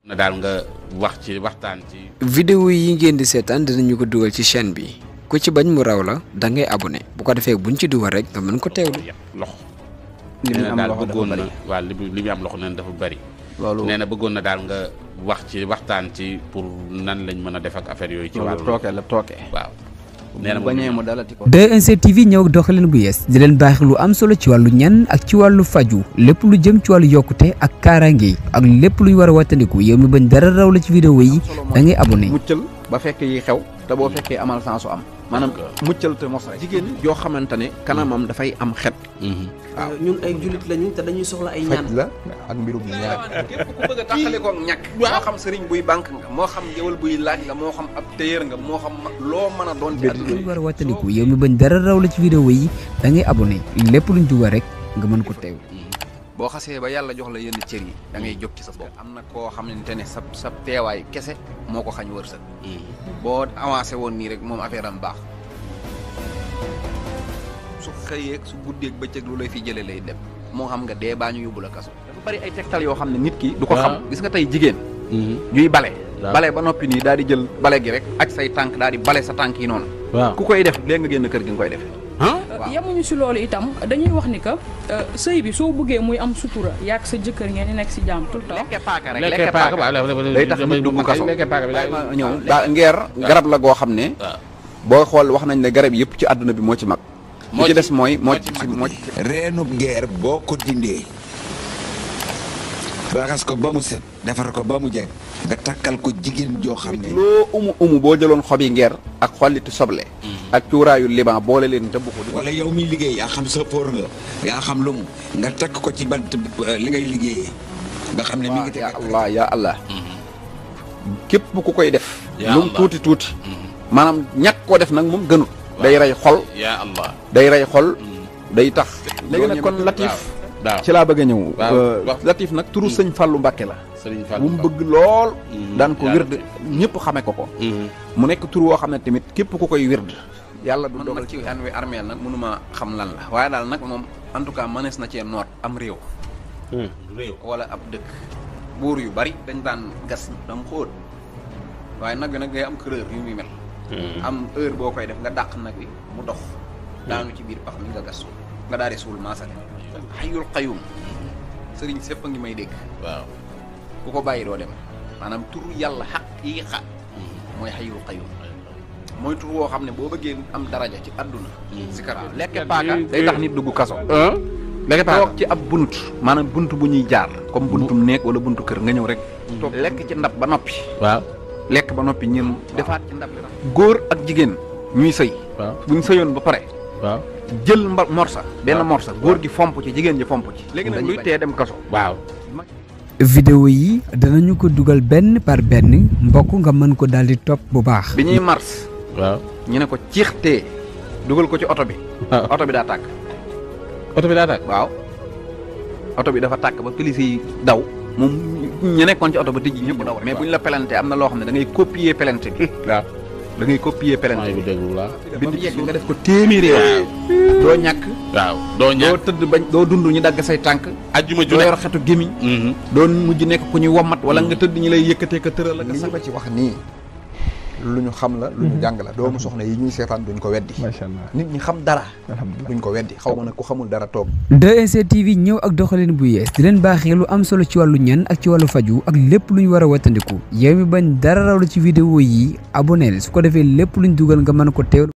na daal nga wax ci waxtaan ci. vidéo yi ngeen di seetaan dinañu ko dugal ci chaîne bi ku ci bañ mu raw la da ngay abonné bu ko defee buñ ci dugal rek nga mën ko teewlu. loxo. li mu am daal loxo bëggoon dafa na bari. waaw li mu am loxo neen dafa bari. loolu nee na bëggoon na daal nga wax ci waxtaan ci pour nan lañ mën a def ak affaire yooyu. ci wàllu tooke la tooke. waaw. nee na bu bañee mu dalati ko. 2STV TV ñëw ak doxalin bu yees di leen baax lu am solo ci wàllu ñaan ak ci wàllu faju lépp lu jëm ci wàllu yokkute ak kaaraange ak lépp luy war a wattandiku yow mi bañ dara raw la ci vidéo yi da ngay abonné. muccal ba fekk yi xew te boo fekkee amal sansu am maanaam muccal te mos rek. jigéen yoo xamante ne kanamam dafay am xet. waaw ñun ay jullit lañu te dañuy soxla ay ñaan. la ak mbirum ñaan. képp ku bëgg a taxale koog ñàkk. moo xam sëriñ buy banque nga moo xam géwal buy laaj nga moo xam ab téyër nga moo xam loo mën a doon ci àdduna luy war a wattandiku yow mi bañ dara raw la ci vidéo yi da ngay abonné lépp luñ dugal rek nga mën ko teew. boo xasee ba yàlla jox la yenn cër yi da ngay jóg ci sa bopp. am na koo xamante ne sa teewaay kese moo ko xañ wërsëg. boo avancé woon nii rek moom affaire am baax. su xëyeeg su guddeeg bëccëg lu lay fi jëlee lay dem moo xam nga dee baa ñu yóbbu la kaso. dafa bari ay tegtal yoo xam ne nit ki. du ko xam gis nga tey jigéen. ñuy bale. bale ba noppi nii daal di jël bale gi rek aj say tànk daal di bale sa tànk yi noonu. ku koy def léegi nga génn kër gi nga koy defee. yemuñu si loolu itam dañuy wax ni que sëy bi soo bëggee muy am sutura yàgg sa jëkkër ngeen di nekk si jàmm tout le temps. lekke paaka rek lekke paaka day tax nit dugg kaso. lekke paaka bi ñëw daa ngeer garab la goo xam ne. boo xool wax nañ ne garab yëpp ci àdduna bi moo ci mag. moo ci des mooy moo ci. reenub ngeer boo ko dindee raxas ko ba mu set defar ko ba mu jeg nga takkal ko jigéen joo xam ne loo umu boo jëloon xobi ngeer ak xollitu soble. ak cuuraayu liban boole leen tëbb ko. wala yow mi liggéey yaa xam sappoor nga yaa xam lu mu nga takk ko ci bant li ngay liggéeyee nga xam ne mi ngi yaa allah yaa allah képp ku koy def lu mu tuuti tuuti maanaam ñàkk koo def nag moom gënut day rey xol yaa allah day rey xol day tax léegi nag kon Latif ci laa bëgg a ñëw Latif nag turu sëñ Fallou Mbacké la bu mu bëgg lool daan ko wird ñëpp xame ko ko mu nekk tur woo xam ne tamit képp ku koy wird yàlla du dogal ci an wi armeel nag mënuma xam lan la waaye daal nag moom en tout cas mënees na cee noot am réew wala ab dëkk buur yu bari dañ daan gas dam xóot waaye nag bi nag day am couleur yu muy mel am heure boo koy def nga dàq nag wi mu dox daanu ci biir pax mi nga gas nga daal di suul maasale xayul xayum sëriñ sépp a ngi may dégg waaw ku ko bàyyi doo dem maanaam turu yàlla xaq yi xa mooy xayul xayum mooy tur woo xam ne boo bëggee am daraja ci àdduna sikara lekke paaka day tax nit dugg kaso lekke paaka toog ci ab bunt maanaam bunt bu ñuy jaar comme buntum néeg wala buntu kër nga ñëw rek toog lekk ci ndab ba noppi waaw lekk ba noppi ñun defaat ci ndab li góor ak jigéen ñuy sëy buñ sëyoon ba pare waaw jël morsa benn morsa góor gi fomp ci jigéen ji fomp ci léegi nag luy tee dem kaso waaw vidéo yi danañu ko dugal benn par benn mbokk nga mën ko daal di topp bu baax. bi ñuy mars waaw ñu ne ko ciixtee dugal ko ci oto bi oto bi daa tàkk oto bi daa tàkk waaw oto bi dafa tàkk ba police yi daw moom ñu nekkoon ci oto ba tëj yi ñëpp daw mais bu ñu la pelante am na loo xam ne da ngay copier pelante bi waaw da ngay copier pelante bi bind yegg nga def ko téeméeri yoon doo ñàkk waaw doo ñàkk doo tëdd bañ doo dund ñu dagg say tànk ajjuma ju doo yor xetu gémiñ doo mujj nekk ku ñuy wommat wala nga tëdd ñu lay yëkkatee ka tëral ak li ñu ma ci wax nii lu ñu xam la lu ñu jàng la doomu soxna yi ñuy seetaan duñ ko weddi macha allah nit ñi xam dara duñ ko weddi xaw ma nag ku xamul dara toog 2STV TV ñëw ak doxalin bu yees di leen baaxee lu am solo ci wàllu ñaan ak ci wàllu faju ak lépp lu ñu war a wattandiku yow mi bañ dara raw la ci vidéo yi abonné su ko defee lépp luñ dugal nga mën ko teew